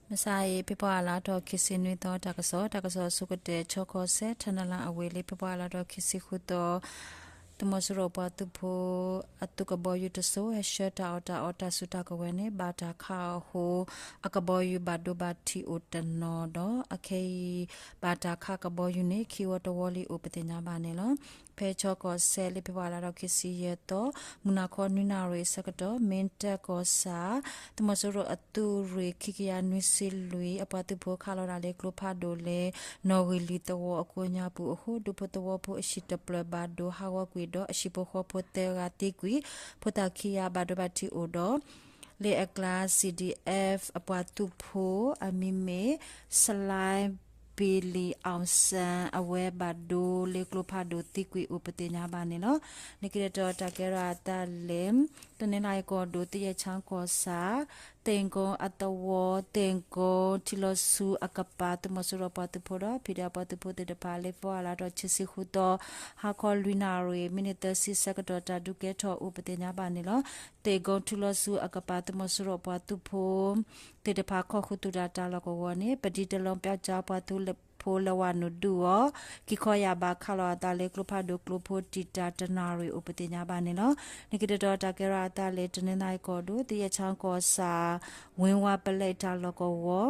မုၢ်ဆါအံၤ ဖ့ၤဘြူၤအါလါထီၣ်ခံဆံနွံသီ တၢ်ကစီၣ်, တၢ်ကစီၣ်အဆိကတၢၢ် ချီကီၢ်စဲၣ် ထၢနလါအဝ့ၢ် လၢဖ့ၤဘြူၤအါလါထီၣ်ခံဆံဃုသီ သုးမီၤစိရိၤပှၤသုးဖိ အသုးကဘီယူၤတစိၤ ဟဲဆှၢတၢ်အီၣ်တၢ်အီတၢ်စုတၢ်ကဝဲၤန့ၣ် ဘၣ်တၢ်ခးအဃိ အကဘီယူၤဘၣ်ဒိဘၣ်ထံးအိၣ်တနီၤဒီး အခဲအံၤ ဘၣ်တၢ်ခးကဘီယူၤန့ၣ် ခံဝီတဝီလံအိၣ်ပသ့ၣ်ညါဘၣ်န့ၣ်လီၤ. ဖဲချီကီၢ်စဲၣ် လၢဖ့ၤဘြူၤအါလါထီၣ်ခံဆံယဲၢ်သီ မုၢ်နၤခီနွံနၣ်ရံၣ်အဆၢကတီၢ် မ့ၢ်တဲၣ်ကီၢ်ဆၣ် သုးမီၤစိရိၤအသုးရ့ၣ်ခံကယၤနွံဆံလွံၢ် အပှၤသုးဖိခးလီၤဒၣ်လၢကျိဖးဒိၣ်လၢ နီၣ်ဂံၢ်လွံၢ်သဝီအကိးညါပူၤအဃိ ဒူဖိသဝီဖိအဟံၣ်တဖျၢၣ်ဘၣ်ဒိဟးဂီၤကွံာ်ဒီး အဟံၣ်ဖိဃီဖိသၢဂၤသံကွံာ် ဖိသၣ်ခံဂၤဘၣ်ဒိဘၣ်ထံးအိၣ်ဒီး လၢအကျါ CDF အပှၤသုးဖိ အမံၤမ့ၢ် စလဲ ဘ့လံၤ အီၣ်စၣ် အဝဲဘၣ်ဒိလၢကျိဖးဒိၣ်သံကွံာ်အိၣ်ပသ့ၣ်ညါဘၣ်န့ၣ်လီၤ. လၢခံတတီၤတၢ်ကဲထီၣ်အသးလၢ တနီသရံၣ်ကီၢ်ဒိၣ် သယဲၣ်ဆၣ်ကီၢ်ဆၣ် သ့ၣ်ကိအသဝီ သ့ၣ်ကိထံလီၤဆူအကပၤ သုးမီၤစိရိၤပှၤသုးဖိဒီး ဖံးဒဲးပှၤသုးဖိသ့ၣ်တဖၣ် လၢဖ့ၤဘြူၤအါလါထီၣ်ခံဆံဃုသီ ဟါခီလွံၢ်နၣ်ရံၣ် မံးနံးသၢဆံဆၢကတီၢ် တၢ်ဒုးကဲထီၣ်အိၣ်ပသ့ၣ်ညါဘၣ်န့ၣ်လီၤ. သ့ၣ်ကိထံလီၤဆူအကပၤ သုးမီၤစိရိၤပှၤသုးဖိ သ့ၣ်တဖၣ် ခီၣ်ဃုာ်သုးတၢ်တၢ်လီၢ်ကဝီၤန့ၣ် ပဒံတလီပၠီကၠီပှၤသုးဖိလၢဝၤနုာ်ဒုးအီၤ ခံခီယာ်ဘးခးလီၤအသးလၢကျိဖးဒိၣ်ကျိဖိတံာ်တာ်တနၣ်ရံၣ်အိၣ်ပသ့ၣ်ညါဘၣ်န့ၣ်လီၤ. လၢခံတတီၤတၢ်ကဲထီၣ်အသးလၢ တနီသရံၣ်ကီၢ်ဒိၣ် သယဲၣ်ဆၣ်ကီၢ်ဆၣ် ဝ့ၢ်ဝါပလဲတၢ်လီၢ်ကဝီၤ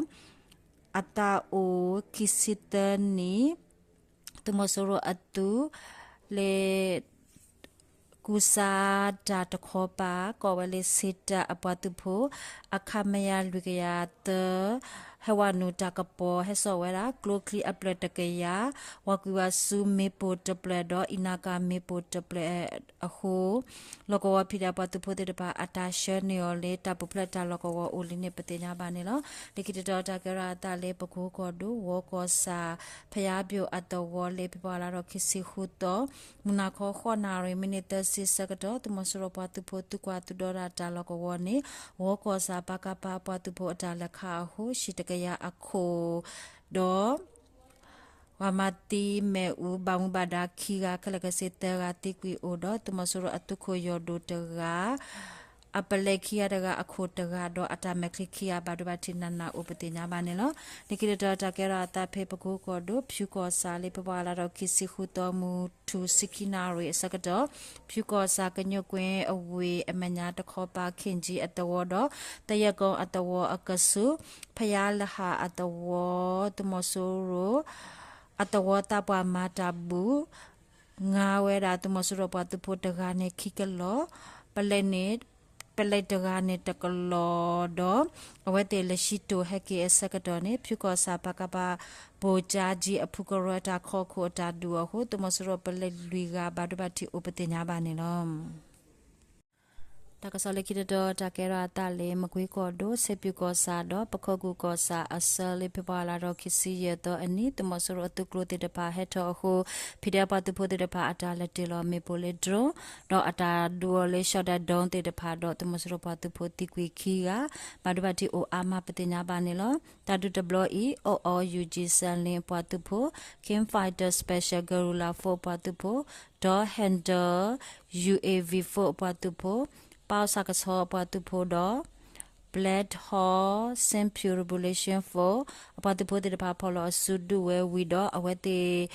အသးအိၣ်ခံဆံသၢနံၣ် သုးမီၤစိရိၤအသုး လၢ ကူစါတၢ်တခီပၤ ကိးဝဲလၢ စ့တၢ် အပှၤသုးဖိ အခမရ လွံၢ်ကယၤသၢ ဟဲဝၤနုာ်တၢ်ကပီၤ ဟဲစိာ်ဝဲဒၣ် ကျိချံအဖျၢၣ်တကယၤ ဝၤကွံာ်ဝၤဆူမ့ၣ်ပိၢ်တဖျၢၣ်ဒီး အံၤနါကၤမ့ၣ်ပိၢ်တဖျၢၣ်အဃိ လီၢ်ကဝီၤဖံးဒဲးပှၤသုးဖိသ့ၣ်တဖၣ် အတၢ်ဆှၢန့ၢ်အီၤလၢ တၢ်ပူၤဖျဲးတၢ်လီၢ်ကဝီၤအိၣ်လံန့ၣ် ပသ့ၣ်ညါဘၣ်န့ၣ်လီၤ. လၢခံတတီၤတၢ်ကဲထီၣ်အသးလၢ ပကိကီၢ်ဒိၣ် ဝီကီၢ်ဆၣ် ဖယါပၠိၣ်အသဝီ လၢဖ့ၤဘြူၤအါလါထီၣ်ခံဆံဃုသီ မုၢ်နၤခီဃိးနၣ်ရံၣ် မံးနံးသၢဆံဆၢကတီၢ် သုးမီၤစိရိၤပှၤသုးဖိသုကွၢ်သုးဒီတၢ်လီၢ်ကဝီၤန့ၣ် ဝီကီၢ်ဆၣ် ပကဖ အပှၤသုးဖိအတၢ်လဲၤခးအဃိ ဟံၣ်တကယၤအခိၣ်ဒီး ပှၤမၤသံမ့ၣ်အူ ဘၣ်မူဘၣ်ဒါခံဂၤ ခဲလၢာ်ခဲဆ့သၢဂၤသံကွံာ်အိၣ်ဒီး သုးမီၤစိရိၤအသုးခိၣ်ယီၢ်ဒိၣ်တဂၤ အပလဲခံဂၤတဂၤ အခိၣ်တဂၤဒီး အတၢ်မဲာ်ချံခံဂၤဘၣ်ဒိဘၣ်ထံးနးနးအိၣ်ပသ့ၣ်ညါဘၣ်န့ၣ်လီၤ. လၢခံတတီၤတၢ်ကဲထီၣ်အသးဖဲပကိကီၢ်ဒိၣ် ဖၠူကီၢ်ဆၣ် လၢဖ့ၤဘြူၤအါလါထီၣ်ခံဆံဃုသီ မုၢ်ထူၣ်ဆံခံနၣ်ရံၣ်အဆၢကတီၢ် ဖၠူကီၢ်ဆၣ်ကညိၣ်ကွ့အဝ့ၢ်အမဲာ်ညါတခီပၤ ခ့ၣ်ကၠံအသဝီဒီး သယဲၢ်ကိအသဝီအကဆူး ဖယါလဟၣ်အသဝီ သုးမီၤစိရိၤ အသဝီသးပှၢ်မၤတၢ်ဘူၣ် ငါဝဲဒၣ်သုးမီၤစိရိၤပှၤသုးဖိတဂၤန့ၣ်ခံကလီၢ်, ပလဲန့ၣ် ပလဲတဂၤန့ၣ်တကလီၢ်ဒီး အဝဲသ့ၣ်လဲၤဆံတိၢ်ဟဲက့ၤအဆၢကတီၢ်န့ၣ် ဖၠူကီၢ်ဆၣ် ပကဖ ဘိၣ်ကၠါကၠံအဖုကရၢအတၢ်ခီၣ်ခိၣ်အတၢ်ဒုးအဃိ သုးမီၤစိရိၤပလဲလွံၢ်ဂၤဘၣ်ဒိဘၣ်ထံးအိၣ်ပသ့ၣ်ညါဘၣ်န့ၣ်လီၤ. တၢ်ကစီၣ်လၢခံတတီၤ တၢ်ကဲထီၣ်အသးလၢ မကွ့ကီၢ်ဒိၣ် စဲးပၠူၣ်ကီၢ်ဆၣ်ဒီး ပခိၣ်ကူၣ်ကီၢ်ဆၣ်အဆၢ လၢဖ့ၤဘြူၤအါလါထီၣ်ခံဆံယဲၢ်သီအနံၤ သုးမီၤစိရိၤအသုးကျိၤသ့ၣ်တဖၣ်ဟဲထီၣ်အဃိ ဖံးဒဲးပှၤသုးဖိသ့ၣ်တဖၣ်အတၢ်လဲၤတ့ၢ်လီၤမ့ၣ်ပိၢ်လၢ drone ဒီးအတၢ်ဒုးအီၤလၢ shock drone သ့ၣ်တဖၣ်ဒီး သုးမီၤစိရိၤပှၤသုးဖိသံကွံာ်ခံဂၤ ဘၣ်ဒိဘၣ်ထံးအိၣ်အါမးပသ့ၣ်ညါဘၣ်န့ၣ်လီၤ. တၢ်ဒုးတဘျီအံၤ အိၣ်အီၤ ယူၣ်ကၠံၣ်စဲၣ်လ့ၣ်အပှၤသုးဖိ, King Fighter Special Guerrilla Force အပှၤသုးဖိ, ဒီး Hunter UAV Force အပှၤသုးဖိ, ပီၣ်စၣ်ကဆီအပှၤသုးဖိဒီး Black Hawk Symbiote Revolution Force အပှၤသုးဖိသ့ၣ်တဖၣ် ဖီၣ်လီၤအစုဒုးဝဲဝံၤဒီး အဝဲသ့ၣ်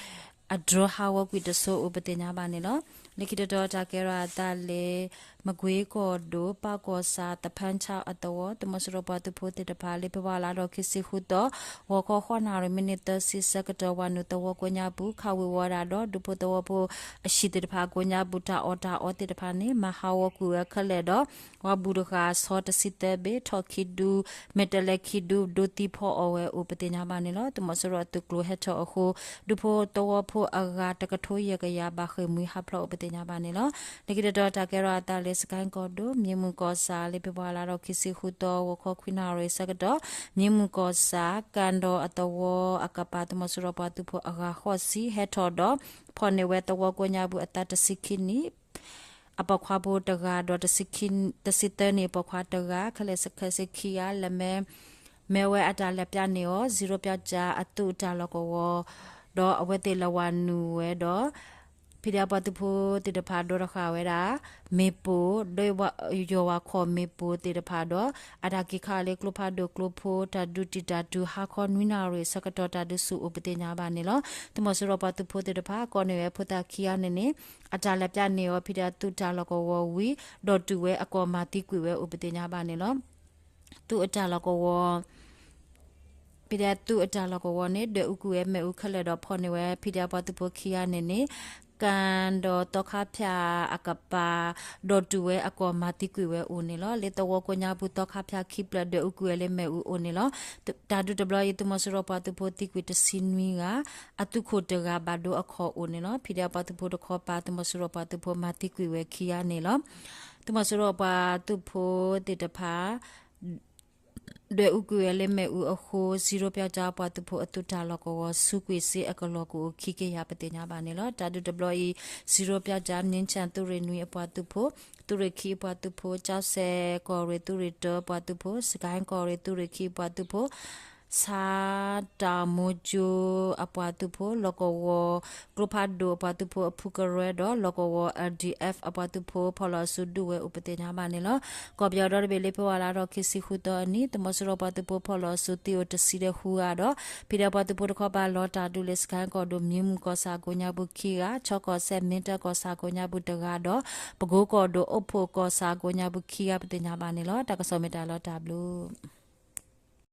အ drone ဟးဂီၤကွံာ်တစိၤအိၣ်ပသ့ၣ်ညါဘၣ်န့ၣ်လီၤ. လၢခံတတီၤတၢ်ကဲထီၣ်အသးလၢ မကွ့ကီၢ်ဒိၣ် ပၣ်ကီၢ်ဆၣ် သဖၣ်ဆၣ်အသဝီ သုးမီၤစိရိၤပှၤသုးဖိသ့ၣ်တဖၣ် လၢဖ့ၤဘြူၤအါလါထီၣ်ခံဆံဃုသီ ဂီၤခီဃိးနၣ်ရံၣ် မံးနံးသၢဆံဆၢကတီၢ် ဝၤနုာ်သဝီကိးညါပူၤ ခးဝံၤဝီဒၣ်ဒီး ဒူဖိသဝီဖိအဟံၣ်သ့ၣ်တဖၣ်ကိးညါပူၤ တၢ်အီၣ်တၢ်အီသ့ၣ်တဖၣ်န့ၣ် မၤဟးဂီၤကွံာ်ဝဲခဲလၢာ်ဒီး ဝၤဘူၣ်တဂၤဆီတဆံသၢဘ့ၣ် ထီၣ်ခံဒု မဲာ်တဲးလဲးခံဒု ဒိသံဖီအီၣ်ဝဲအိၣ်ပသ့ၣ်ညါဘၣ်န့ၣ်လီၤ. သုးမီၤစိရိၤအသုးကျိၤဟဲထီၣ်အဃိ ဒူဖိသဝီဖိအဂၤတကထိယဲၢ်ကယၤ ဘၣ်ဃ့ၢ်မှံဟးဖျိးအိၣ်ပသ့ၣ်ညါဘၣ်န့ၣ်လီၤ. လၢခံတတီၤတၢ်ကဲထီၣ်အသးလၢ စကဲၣ်ကီၢ်ဒိၣ် မၠ့မုၢ်ကီၢ်ဆၣ် လၢဖ့ၤဘြူၤအါလါထီၣ်ခံဆံဃုသီ ဂီၤခီခွံနၣ်ရံၣ်ဆၢကတီၢ် မၠ့မုၢ်ကီၢ်ဆၣ် ကၣ်ဒီအသဝီအကပၤ သုးမီၤစိရိၤပှၤသုးဖိအဂၤဃိးဆံ ဟဲထီၣ်ဒီး ဖီၣ်န့ၢ်ဝဲသဝီကိးညါပူၤအသးတဆံခံနံၣ် အပိာ်ခွါဖိတဂၤဒီး တဆံသၢနံၣ်အပိာ်ခွါတဂၤ ခဲလၢာ်ခဲဆ့ခံဂၤ လဲၤမဲ မဲဝဲအတၢ်လဲၤပျးန့ၢ်အီၤ zero ပျီကၠါအသုးတၢ်လီၢ်ကဝီၤ ဒီးအဝဲသ့ၣ်လဲၤဝၤနုာ်ဝဲဒီး ဖံဒဲးပှၤသုးဖိသ့ၣ်တဖၣ်ဒိးတဃာ်ဝဲဒၣ် မ့ၣ်ပိၢ် ဒီးယွၤဝၤခီၣ်မ့ၣ်ပိၢ်သ့ၣ်တဖၣ်ဒီး အတၢ်က့ၤခးလၢကျိဖးဒိၣ်ကျိဖိ တၢ်ဒုးတံာ်တာ်တုၤဟါခီနွံနၣ်ရံၣ်ဆၢကတီၢ်တၢ်ဒုးဆူၣ်အိၣ်ပသ့ၣ်ညါဘၣ်န့ၣ်လီၤ. သုးမီၤစိရိၤပှၤသုးဖိသ့ၣ်တဖၣ် ကိးန့ၢ်ဝဲဖိသၣ်ခံဂၤန့ၣ်န့ၣ် အတၢ်လဲၤပျၢ်န့ၢ်အီၤ ဖံဒဲးသုးတၢ်လီၢ်ကဝီၤဝံၤ ဒီးတုၤဝဲအကီၢ်မၤသံကွံာ်ဝဲအိၣ်ပသ့ၣ်ညါဘၣ်န့ၣ်လီၤ. သုးအတၢ်လီၢ်ကဝီၤ ဖံဒဲးသုးအတၢ်လီၢ်ကဝီၤန့ၣ် ဒွဲၣ်အူကွံာ်ဝဲမ့ၣ်အူခဲလၢာ်ဒီးဖီၣ်န့ၢ်ဝဲ ဖံဒဲးပှၤသုးဖိခံဂၤန့ၣ်န့ၣ် ကၣ်ဒီးသီခါဖၠၣ်အကပၤ ဒီးတုၤဝဲအကီၢ်မၤသံကွံာ်ဝဲအိၣ်န့ၣ်လီၤ. လၢသဝီကိးညါပူၤ သီခါဖၠၣ်ခံဖျၢၣ်ဒွဲၣ်အူကွံာ်ဝဲလၢမ့ၣ်အူအိၣ်န့ၣ်လီၤ. တၢ်ဒုးတဘျီအံၤ သုးမီၤစိရိၤပှၤသုးဖိသံကွံာ်တဆံနွံဂၤ အသုးခိၣ်တဂၤဘၣ်ဒိအခိၣ်အိၣ်န့ၣ်လီၤ. ဖံဒဲးပှၤသုးဖိတခီပၤ သုးမီၤစိရိၤပှၤသုးဖိမၤသံကွံာ်ဝဲခံဂၤန့ၣ်လီၤ. သုးမီၤစိရိၤပှၤသုးဖိသ့ၣ်တဖၣ် ဒွဲၣ်အူကွံာ်ဝဲလၢမ့ၣ်အူအဃိ စံရိပျီကၠါပှၤသုးဖိအသုးတၢ်လီၢ်ကဝီၤ စူးကွံာ်စ့အကလီၢ်ကအိၣ်ခံကယၤပသ့ၣ်ညါဘၣ်န့ၣ်လီၤ. တၢ်ဒုးတဘျီအံၤ စံရိပျီကၠါ မြင်းခြံသုးရ့ၣ်နွံအပှၤသုးဖိ, သုးရ့ၣ်ခံအပှၤသုးဖိ, ကၠီစဲးကီၢ်ရ့ၣ်သုးရ့ၣ်တၢအပှၤသုးဖိ, စကဲကီၢ်ရ့ၣ်သုးရ့ၣ်ခံအပှၤသုးဖိ, ဆါတၢ်မိကၠိအပှၤသုးဖိ, လီၢ်ကဝီၤကျိဖးဒိၣ်အပှၤသုးဖိအဖုကရၢဒီး လီၢ်ကဝီၤ L D F အပှၤသုးဖိ ဖီၣ်လီၤအစုဒုးဝဲအိၣ်ပသ့ၣ်ညါဘၣ်န့ၣ်လီၤ. ကီၢ်ပယီၤဒီတဘ့ၣ် လၢဖ့ၤဘြူၤအါရံၤ ခံဆံဃုသီအနံၤ သုးမီၤစိရိၤပှၤသုးဖိဖီၣ်လီၤအစုသံအိၣ်တဆံဒီးဃုဂၤဒီး ဖံဒဲးပှၤသုးဖိတခီပၤလီၤတၢ်ဒုးလၢ စကဲကီၢ်ဒိၣ် မြင်းမူကီၢ်ဆၣ်ကိးညါပူၤခံဂၤ, ခၠီကီၢ်စဲၣ် မ့ၢ်တၢ်ကီၢ်ဆၣ်ကိးညါပူၤတဂၤဒီး ပကိကီၢ်ဒိၣ် အိၣ်ဖှိၣ်ကီၢ်ဆၣ်ကိးညါပူၤခံဂၤပသ့ၣ်ညါဘၣ်န့ၣ်လီၤ. တၢ်ကစီၣ်မ့ၢ်တၢ်လီၤတၢ်ဘျုး